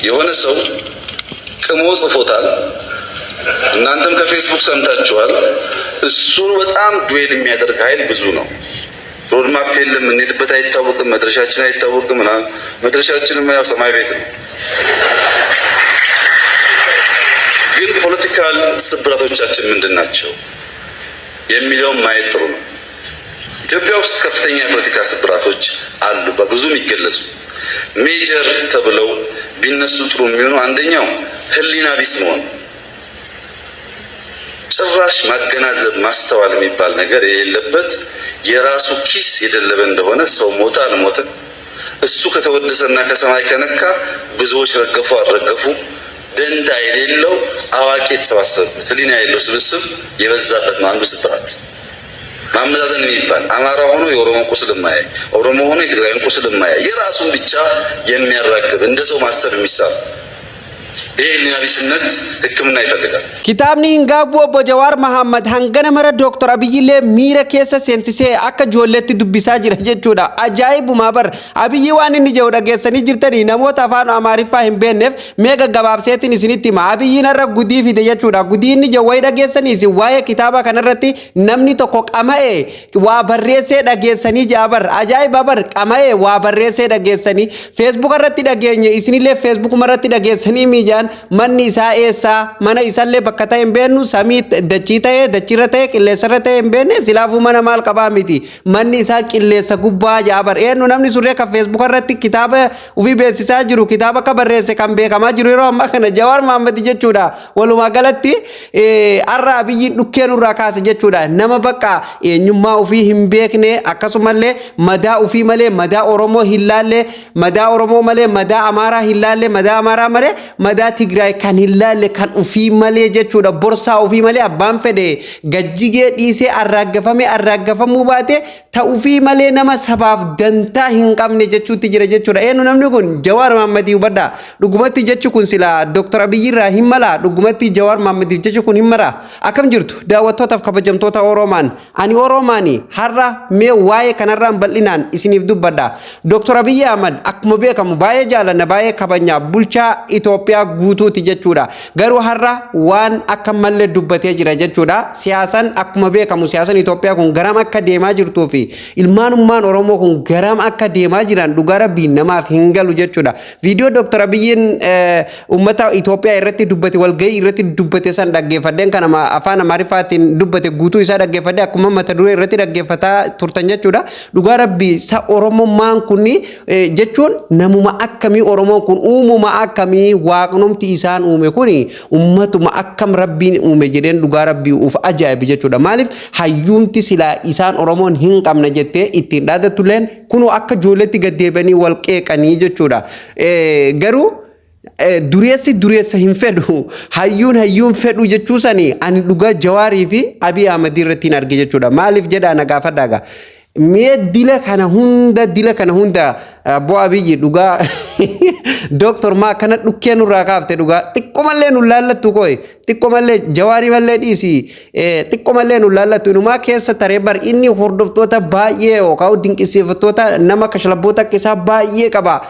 የሆነ ሰው ቅሞ ጽፎታል። እናንተም ከፌስቡክ ሰምታችኋል። እሱን በጣም dwell የሚያደርግ ኃይል ብዙ ነው። Roadmap የለም፣ የምንሄድበት አይታወቅም፣ መድረሻችን አይታወቅም ምናምን። መድረሻችንም ያው ሰማይ ቤት ነው። ግን political ስብራቶቻችን ምንድን ናቸው የሚለውን ማየት ጥሩ ነው። ኢትዮጵያ ውስጥ ከፍተኛ የፖለቲካ ስብራቶች አሉ፣ በብዙ የሚገለጹ። Major ተብለው ቢነሱ ጥሩ የሚሆነው አንደኛው ህሊና ቢስ መሆን፣ ጭራሽ ማገናዘብ ማስተዋል የሚባል ነገር የሌለበት፣ የራሱ ኪስ የደለበ እንደሆነ ሰው ሞተ አልሞተ፣ እሱ ከተወደሰና ከሰማይ ከነካ ብዙዎች ረገፉ አልረገፉ ደንታ የሌለው፣ አዋቂ የተሰባሰበበት ህሊና የሌለው ስብስብ የበዛበት ነው አንዱ ስብራት። ማመዛዘን የሚባል፣ አማራ ሆኖ የኦሮሞ ቁስል የማያይ፣ ኦሮሞ ሆኖ የትግራይን ቁስል የማያይ፣ የራሱን ብቻ የሚያራግብ፣ እንደ ሰው ማሰብ የሚሳብ፣ ይሄ ህሊና ቢስነት ሕክምና ይፈልጋል። Kitaabni hin gaabbu obbo Jawaar Mahammad hangana mara Dooktar Abiyyillee miira keessa seensisee akka ijoolleetti dubbisaa jira jechuudha. Ajaa'ibuma bar! Abiyyi waan inni jedhu dhageessanii jirtanii. Namoota afaan Amaariffaa hin beekneef mee gaggabaabseetiin isinitti hima. Abiyyiin har'a gudii fide jechuudha. Gudii inni jedhu wayii dhageessanii isin? Waa'ee kitaaba kanarratti namni tokko qama'ee waa barreessee dhageessanii ja'a bar. Ajaa'iba bar! Qama'ee waa barreessee dhageessanii, Facebook irratti dhageenye, isinillee Facebookuma irratti dhageessanii. Miijaan manni isaa eessaa? Mana isaallee bakka ta'e hin beeknu. Samii dachii ta'e, dachiirra ta'e, qilleensarra ta'e hin beekne. Silaafuu mana maal qabaa miti, manni isaa qilleensa gubbaa ja'a bar. Eenyu namni surree kan Facebook irratti kitaaba ofii beeksisaa jiru, kitaaba akka barreesse kan beekamaa jiru yeroo ammaa kana Jawaar Mahaammad jechuudha. Walumaa galatti har'a Abiyyiin dhukkee nurraa kaase jechuudha. Nama bakka eenyummaa ofii hin beekne, akkasumallee madaa ofii malee madaa Oromoo hin laalle, madaa Oromoo malee madaa Amaaraa hin laalle, madaa Amaaraa malee madaa Tigraay kan hin laalle, kan ofii malee jechuudha. Borsaa ofii malee abbaan fedhe gajjigee dhiisee arraaggafamee arraaggafamuu baate ta'uufii malee nama sabaaf dantaa hin qabne jechuutti jira jechuudha. Eenyu namni kun? Jawaar Mahammadii. Hubadhaa, dhugumatti jechi kun sila Dooktar Abiyyi irraa hin mala. Dhugumatti Jawaar Mahammadiif jechi kun hin mala. Akkam jirtu, daawwattootaaf kabajamtoota Oromaan? Ani Oromaani. Har'a mee waa'ee kanarraan bal'inaan isiniif dubbadha. Dooktar Abiyyi Ahmad akkuma beekamu baay'ee jaalanna, baay'ee kabajna, bulchaa Itoophiyaa guutuuti jechuudha. Garuu har'a waan akka malee dubbatee jira jechuudha. Siyaasaan akkuma beekamu siyaasaan Itoophiyaa kun garam akka deemaa jirtuu fi ilmaanummaan Oromoo kun garam akka deemaa jiran dhugaa rabbiin namaaf hin galu jechuudha. Viidiyoo Dooktar Abiyyiin uummata Itoophiyaa irratti dubbate, walgahii irratti dubbate san dhaggeeffadheen, kan afaan Amaariffaatiin dubbate guutuu isaa dhaggeeffadhee, akkuma mata duree irratti dhaggeeffataa turtan jechuudha. Dhugaa rabbii sa Oromummaan kun jechuun namuma akkamii? Oromoon kun uumuma akkamii? Waaqnumti isaan uume kuni ummatuma akkam rabbiin uume jedheen dhugaa rabbii uf ajaa'ibe jechuudha. Maaliif hayyuumti silaa isaan Oromoon hin qabna jettee ittiin dhaadattulleen kunoo akka ijoolleetti gaddeebanii wal qeeqanii jechuudha. Garuu dureessi dureessa hin fedhu, hayyuun hayyuun fedhu jechuu sani ani dhugaa Jawaarii fi Abiy Ahmad irratti hin arge jechuudha. Maaliif jedhaa na gaafadhaa. Mee dila kana hunda, dila kana hunda, abbo Abiyyi, dhugaa dooktor maa akkana dhukkee nurraa kaafte? Dhugaa xiqqoomallee nu laallattu koye, xiqqoomallee Jawaarii mallee dhiisi, xiqqoomallee nu laallattu. Inumaa keessa taree bar inni hordoftoota baay'ee yookaan dinqisiifattoota nama kashlabboota akka isaa baay'ee qaba.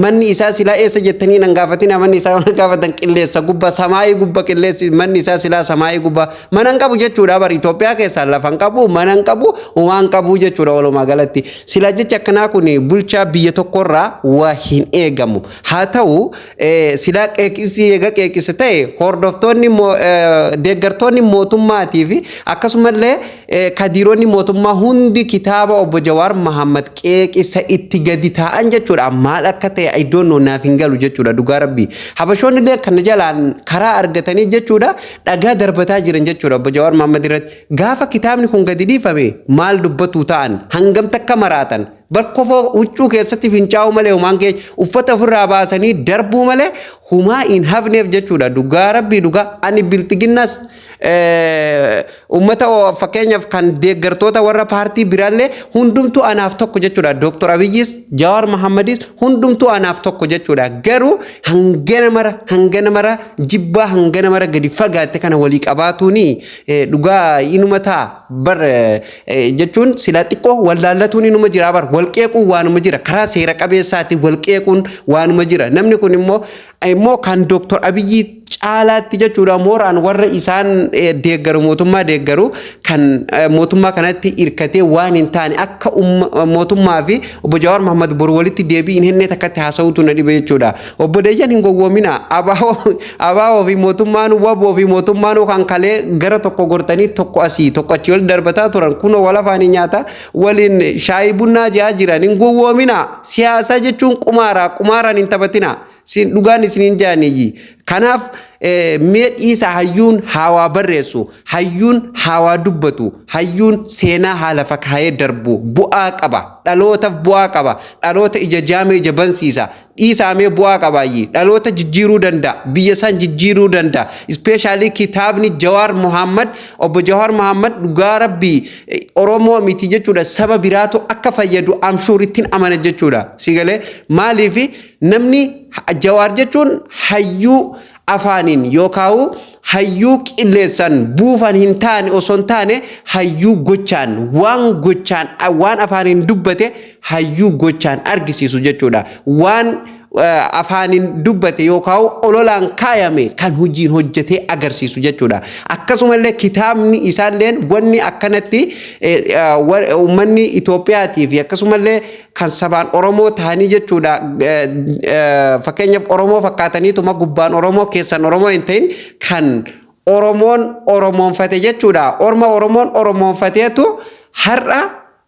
Manni isaa silaa eessa jettanii nan gaafatina. Manni isaa nan gaafatan qilleessa gubba, samaayii gubba qilleensi. Manni isaa silaa samaayii gubba. Mana hin qabu jechuudha bar. Itoophiyaa keessaa lafa hin qabu, mana hin qabu, homaa hin qabu jechuudha walumaa galatti. Sila jecha akkanaa kun bulchaa biyya tokkorraa waa hin eegamu. Haa ta'u, silaa qeeqisii eega qeeqise ta'e, hordoftoonni, deeggartoonni mootummaatii fi akkasumallee kadiironni mootummaa hundi kitaaba obbo Jawaar Mahammad qeeqisa itti gadi taa'an jechuudha. Maal akka ta'e iddoon naaf hin galu jechuudha dhugaa rabbii. Habashoonni illee kana jalaan karaa argatanii jechuudha dhagaa darbataa jiran jechuudha obbo Jawaar Mahammad irratti. Gaafa kitaabni kun gadi dhiifame maal dubbatu ta'an? Hangam takka maraatan? Barkofoo huccuu keessatti fincaa'uu malee homaan keenya uffata ofirraa baasanii darbuu malee. humaa hin hafneef jechuudha. Dhugaa rabbii, dhugaa ani bilxiginnas uummata, fakkeenyaaf kan deeggartoota warra paartii biraallee hundumtuu anaaf tokko jechuudha. Dooktor Abiyyis Jawaar Mahammadis hundumtuu anaaf tokko jechuudha. Garuu hangana mara jibbaa hangana mara gadi fagaatte kana walii qabaatuuni dhugaa inuma ta'a bar jechuun sila xiqqoo wallaallatuun inuma jira bar. Wal qeequun waanuma jira, karaa seera qabeessaatiin wal qeequun waanuma jira. Namni kun immoo kan Dooktor Abiyyi caalaatti jechuudha, mooraan warra isaan deeggaru, mootummaa deeggaru, kan mootummaa kanatti hirkatee waan hin taane akka mootummaa fi obbo Jawaar Mohammad boru walitti deebii hin hennee takkatti haasa'uutu na dhibe jechuudha. Obbo Deeyyan hin gowwoomina. Abaa'oo fi mootummaan, waboo fi mootummaan kan kalee gara tokko gortanii tokko asii tokko achii wal darbataa turan kunoo wal afaanii nyaata waliin shaayii bunnaa ji'aa jiran. Hin gowwoomina. Siyaasa jechuun qumaara, qumaaraan hin taphatina. Sin dhugaan isiniin jaaniyyi. Kanaaf mee dhiisa. Hayyuun haawaa barreessu, hayyuun haawaa dubbatu, hayyuun seenaa haa lafa kaayee darbu bu'aa qaba. Dhalootaaf bu'aa qaba. Dhaloota ija jaamee ija bansiisa. Dhiisaamee bu'aa qabaayyi. Dhaloota jijjiiruu danda'a. Biyya san jijjiiruu danda'a. Especially kitaabni Jawaar Mohammad, obbo Jawaar Mohammad, dhugaa rabbii Oromoo miti jechuudha. Saba biraatu akka fayyadu I'm sure, ittiin amana jechuudha. Si galee? Maaliifi namni Jawaar jechuun hayyuu afaaniin yookaan hayyuu qilleessaan buufan hin taane osoo hin taane, hayyuu gochaan, waan gochaan, waan afaaniin dubbate hayyuu gochaan argisiisu jechuudha. Waan afaaniin dubbate yookaan ololaan kaayame kan hojiin hojjetee agarsiisu jechuudha. Akkasumallee kitaabni isaalleen wanni akkanatti uummanni Itoophiyaatii fi akkasumallee kan sabaan Oromoo ta'anii jechuudha. Fakkeenyaaf Oromoo fakkaataniituma gubbaan Oromoo keessan Oromoo hin ta'in kan Oromoon Oromoonfate jechuudha. Orma Oromoon Oromoonfateetu har'a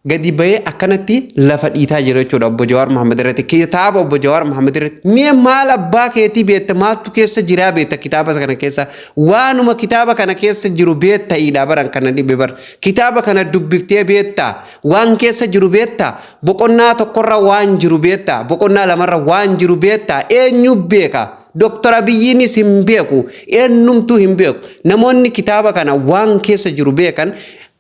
gadi bahee akkanatti lafa dhiitaa jira jechuudha obbo Jawaar Mohaammed irratti. Kitaaba obbo Jawaar Mohaammed irratti. Mee maal abbaa keetii beekta? Maaltu keessa jiraa beekta kitaaba kana keessa? Waanuma kitaaba kana keessa jiru beekta'iidha baran kana dhibe bar. Kitaaba kana dubbiftee beekta? Waan keessa jiru beekta? Boqonnaa tokkorra waan jiru beekta? Boqonnaa lamarra waan jiru beekta? Eenyu beeka? Dooktar Abiyyiinis hin beeku. Eenyumtuu hin beeku. Namoonni kitaaba kana waan keessa jiru beekan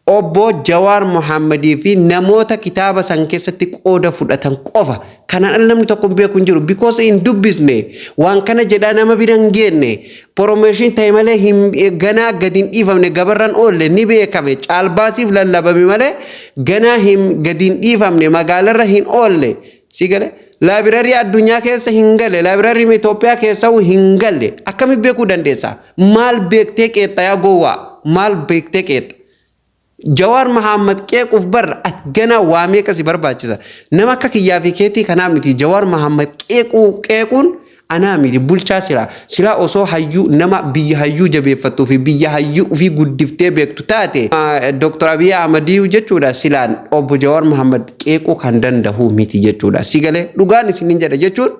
obbo Jawaar Mohaammadii fi namoota kitaaba san keessatti qooda fudhatan qofa. Kanaan ala namni tokko hin beeku hin jiru. Because hin dubbisne. Waan kana jedhaa nama bira hin geenne. Promotion ta'e malee hin ganaa gadi hin dhiifamne, gabarran oolle ni beekame. Caalbaasiif lallabame malee ganaa hin gadi hin dhiifamne, magaalarra hin oolle. Si galee? Library addunyaa keessa hin galle, library Itoophiyaa keessa hin galle. Akkamitti beekuu dandeessa? Maal beektee qeexxa yaa gowwaa? Maal beektee qeexxa? Jawaar Mahammad qeequuf bar ati ganaa waa meeqa si barbaachisa? Nama akka kiyyaa fi keetii kanaa miti. Jawaar Mahammad qeequu qeequun anaa miti bulchaa silaa osoo hayyuu nama biyya hayyuu jabeeffattuu fi biyya hayyuu ofii guddiftee beektu taate, Dr. Abiy Ahmadiyyuu jechuudha, silaan obbo Jawaar Mahammad qeequu kan danda'u miti jechuudha. Si galee? Dhugaan isiniin jedha jechuun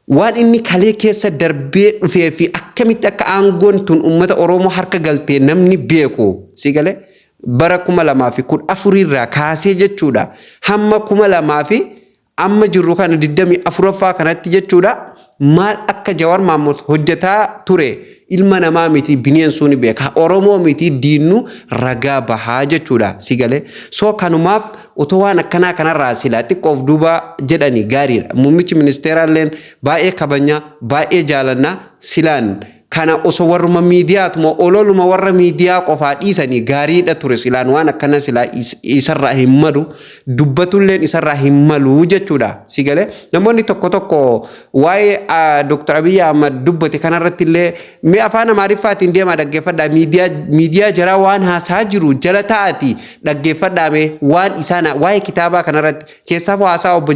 waan inni kalee keessa darbee dhufee fi akkamitti akka aangoon tun uummata Oromoo harka galtee namni beeku, si galee, bara 2014rraa kaasee jechuudha hamma kuma lamaa fi amma jirru kana 24ffaa kanatti jechuudha, maal akka Jawaar Mahaammad hojjetaa ture ilma namaa miti bineensuu ni beeka, Oromoo miti diinnu ragaa bahaa jechuudha. Si galee? So kanumaaf otoo waan akkanaa kanarraa silaa xiqqoof duuba jedhani gaariidha. Muummichi ministeeraalleen baay'ee kabajnaa, baay'ee jaalannaa, silaan kana osoo warruma miidiyaatuma ololuma warra miidiyaa qofaa dhiisanii gaariidha ture. Silaan waan akkana silaa isarraa hin malu, dubbatulleen isarraa hin malu jechuudha. Si galee? Namoonni tokko tokko waa'ee Dr. Abiy Ahmad dubbate kanarratti illee mee afaan Amaariffaatiin deemaa dhaggeeffadhaa. Miidiyaa jaraa waan haasaa jiru jala taa'ati dhaggeeffadhaa. Mee waan isaan waa'ee kitaabaa kanarratti keessaafuu haasaa obbo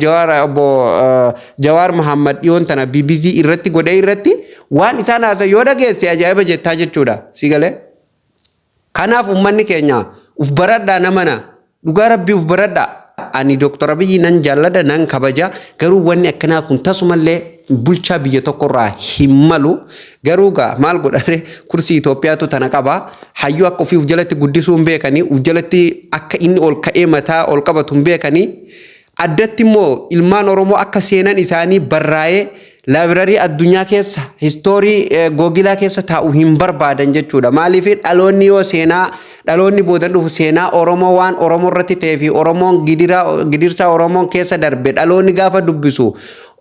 Jawaar Mohammad dhiyoon tana BBC irratti godhee irratti waan isaan haasaa yoo dhageesse ajaa'iba jettaa jechuudha. Si galee? Kanaaf uummanni keenya uf baradhaa, namana dhugaa rabbii uf baradhaa. Ani Dr. Abiyyi nan jaalladha, nan kabaja, garuu wanni akkanaa kun tasumallee bulchaa biyya tokkorraa hin malu. Garuu gaa maal godhane, kursii Itoophiyaatu tana qaba. Hayyuu akka ofii uf jalatti guddisuu hin beekanii, uf jalatti akka inni ol ka'ee mataa ol qabatu hin beekanii. Addatti immoo ilmaan Oromoo akka seenan isaanii barraa'ee Library addunyaa keessa, history Googilaa keessa taa'u hin barbaadan jechuudha. Maaliif? Dhaloonni yoo seenaa dhaloonni booda dhufu seenaa Oromoo, waan Oromoo irratti ta'ee fi Oromoon gidirsaa Oromoon keessa darbe dhaloonni gaafa dubbisu,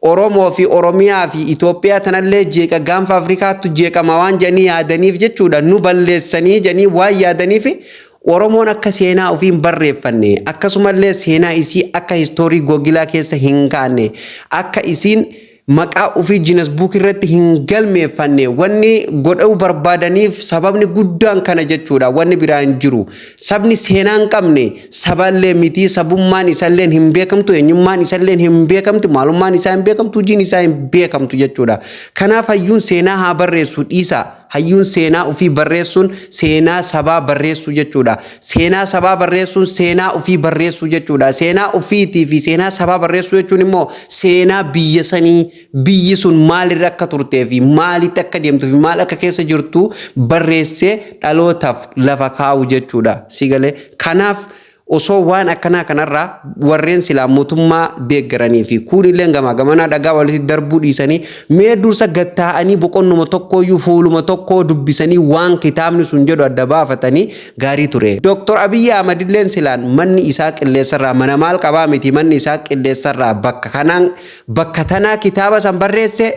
Oromoo fi Oromiyaa fi Itoophiyaa tanallee jeeqa, gaanfa Afrikaattu jeeqama waan jedhanii yaadaniif jechuudha. Nu balleessanii jedhanii waan yaadaniif, Oromoon akka seenaa ofii hin barreeffanne, akkasumallee seenaa isii akka history Googilaa keessa hin kaanne, akka isiin maqaa ofii Guinness Book irratti hin galmeeffanne wanni godhuu barbaadaniif sababni guddaan kana jechuudha. Wanni biraa hin jiru. Sabni seenaa hin qabne saballee miti, sabummaan isallee hin beekamtu, eenyummaan isallee hin beekamtu, maalummaan isaa hin beekamtu, hojiin isaa hin beekamtu jechuudha. Kanaaf hayyuun seenaa haa barreessu dhiisa. Hayyuun seenaa ofii barreessuun seenaa sabaa barreessuu jechuudha. Seenaa sabaa barreessuun seenaa ofii barreessuu jechuudha. Seenaa ofiitii fi seenaa sabaa barreessuu jechuun immoo seenaa biyya sanii, biyyi sun maalirra akka turtee fi maalitti akka deemtuu fi maal akka keessa jirtu barreessee dhalootaaf lafa kaa'u jechuudha. Si galee? Kanaaf osoo waan akkanaa kanarraa warreen silaa mootummaa deeggaranii fi kuunillee gamaa gamanaa dhagaa walitti darbuu dhiisanii, mee dursa gattaa'anii boqonnuma tokkooyyuu fuuluma tokkoo dubbisanii waan kitaabni sun jedhu adda baafatanii gaarii ture. Dooktor Abiyyi Ahmad illeen silaan manni isaa qilleensarraa mana maal qabaa miti, manni isaa qilleensarraa bakka kanaan bakka tanaa kitaaba san barreesse,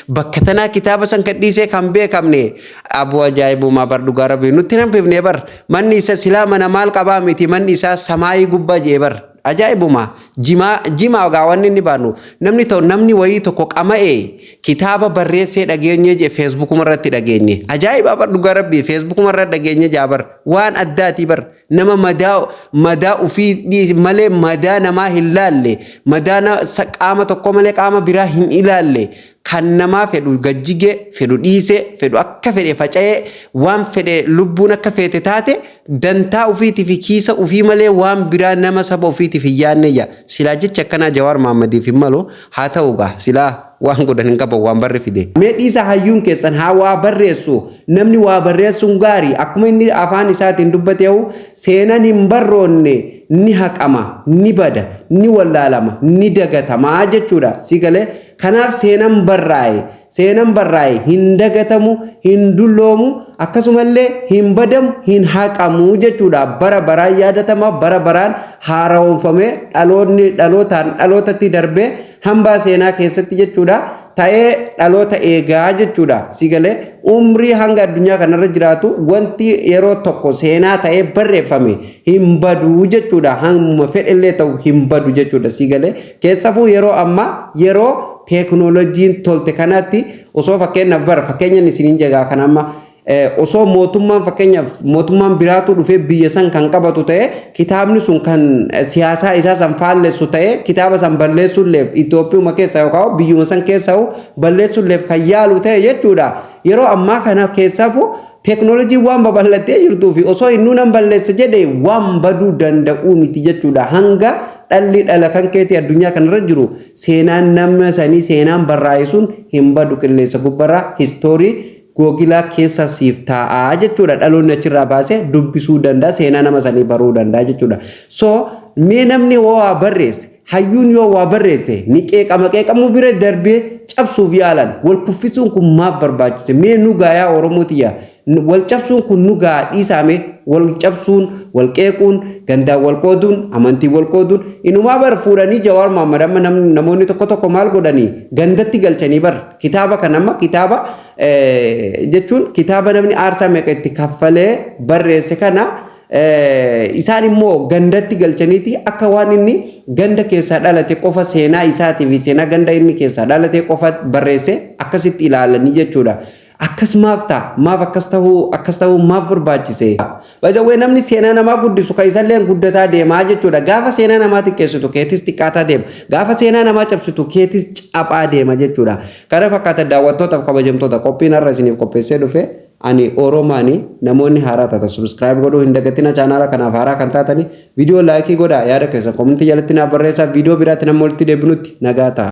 bakka tanaa kitaaba san gadhiisee kan beekamne. Aboo, ajaa'ibumaa bar, dhugaa rabbii nutti hin hambifne bar. Manni isa silaa mana maal qabaa miti, manni isaa samaayii gubbaa jee bar. Ajaa'ibuma, jimaa jimaa gaa wanni inni baanu namni ta'u namni wayii tokko qama'ee kitaaba barreessee dhageenye jee, Facebookuma irratti dhageenye. Ajaa'iba bar, dhugaa rabbii Facebookuma irratti dhageenye jaa bar. Waan addaatii bar. Nama madaa madaa ufii malee madaa namaa hin laalle, madaa qaama tokko malee qaama biraa hin ilaalle, kan namaa fedhu gajjige, fedhu dhiise, fedhu akka fedhe faca'ee, waan fedhe lubbuun akka feete taate, dantaa ufiitii fi kiisa ufii malee waan biraa nama saba ufiitiif hin yaadne ija. Silaa jecha akkanaa Jawaar Mahaammadiif hin malu. Haa ta'u gaa, silaa waan godhan hin qaban, waan barri fide. Mee dhiisa, hayyuun keessan haa waa barreessu. Namni waa barreessuun gaarii. Akkuma inni afaan isaatiin dubbateehu, seenaan hin barroonne ni haqama, ni bada, ni wallaalama, ni dagatama jechuudha. Si galee? Kanaaf seenaan barraa'e hin dagatamu, hin dulloomu, akkasumallee hin badamu, hin haqamu jechuudha. Bara baraan yaadatama, bara baraan haaromfamee dhaloonni dhalootaan dhalootatti darbee hambaa seenaa keessatti jechuudha ta'ee dhaloota eegaa jechuudha. Si galee? Umrii hanga addunyaa kanarra jiraatu wanti yeroo tokko seenaa ta'ee barreeffame hin badu jechuudha. Hammuma fedhellee ta'u hin badu jechuudha. Si galee? Keessafuu yeroo ammaa, yeroo teeknooloojiin tolte kanatti, osoo fakkeenyaaf bara fakkeenyan isiniin jegaa kan amma osoo mootummaan, fakkeenyaaf mootummaan biraatu dhufee biyya san kan qabatu ta'e, kitaabni sun kan siyaasaa isaa san faallessu ta'e, kitaaba san balleessuulleef Itoophiyuma keessa yookaan biyyuma san keessa balleessuulleef kan yaalu ta'e jechuudha. Yeroo ammaa kana keessaafu teeknooloojiin waan babal'attee jirtuu fi osoo innuu nan balleessa jedhe waan baduu danda'uu miti jechuudha. Hanga dhalli dhala kan keetii addunyaa kanarra jiru seenaan nama sanii, seenaan barraa'e sun hin badu, qilleensa gubbarraa history Googilaa keessa siif taa'aa jechuudha. Dhaloonni achirraa baasee dubbisuu danda'a, seenaa nama sanii baruu danda'a jechuudha. So mee namni yoo waa barreesse, hayyuun yoo waa barreesse ni qeeqama. Qeeqamuu bira darbee cabsuuf yaalan. Wal kuffisuun kun maaf barbaachise? Mee nu gaayaa, Oromootiyya, wal cabsuun kun nu gaa dhiisaame. Wal cabsuun, wal qeequun, gandaan wal qooduun, amantii wal qooduun, inumaa bar fuudhanii Jawaar Mohammad amma namoonni tokko tokko maal godhanii gandatti galchanii bar. Kitaaba kan amma kitaaba jechuun kitaaba namni aarsaa meeqa itti kaffalee barreesse kana isaan immoo gandatti galchaniiti, akka waan inni ganda keessaa dhalate qofa, seenaa isaatii fi seenaa ganda inni keessaa dhalate qofa barreesse akkasitti ilaalanii jechuudha. Akkas maaf ta'a? Maaf akkas ta'uu, akkas ta'uu maaf barbaachise? Baay'ee namni seenaa namaa guddisu kan isallee guddataa deemaa jechuudha. Gaafa seenaa namaa xiqqeessitu keetis xiqqaataa deema. Gaafa seenaa namaa cabsitu keetis caphaa deema jechuudha. Kana fakkaata, daawwattootaaf kabajamtoota, qophiin har'a isiniif qopheessee dhufe. Ani Oromaani. Namoonni haaraa taatan subscribe godhuu hin dagatina. Chaanaala kanaaf haaraa kan taatani viidiyoo like godhaa, yaada keessan comment jalatti naaf barreessaa. Viidiyoo biraatti nama walitti deebinutti nagaa ta'a.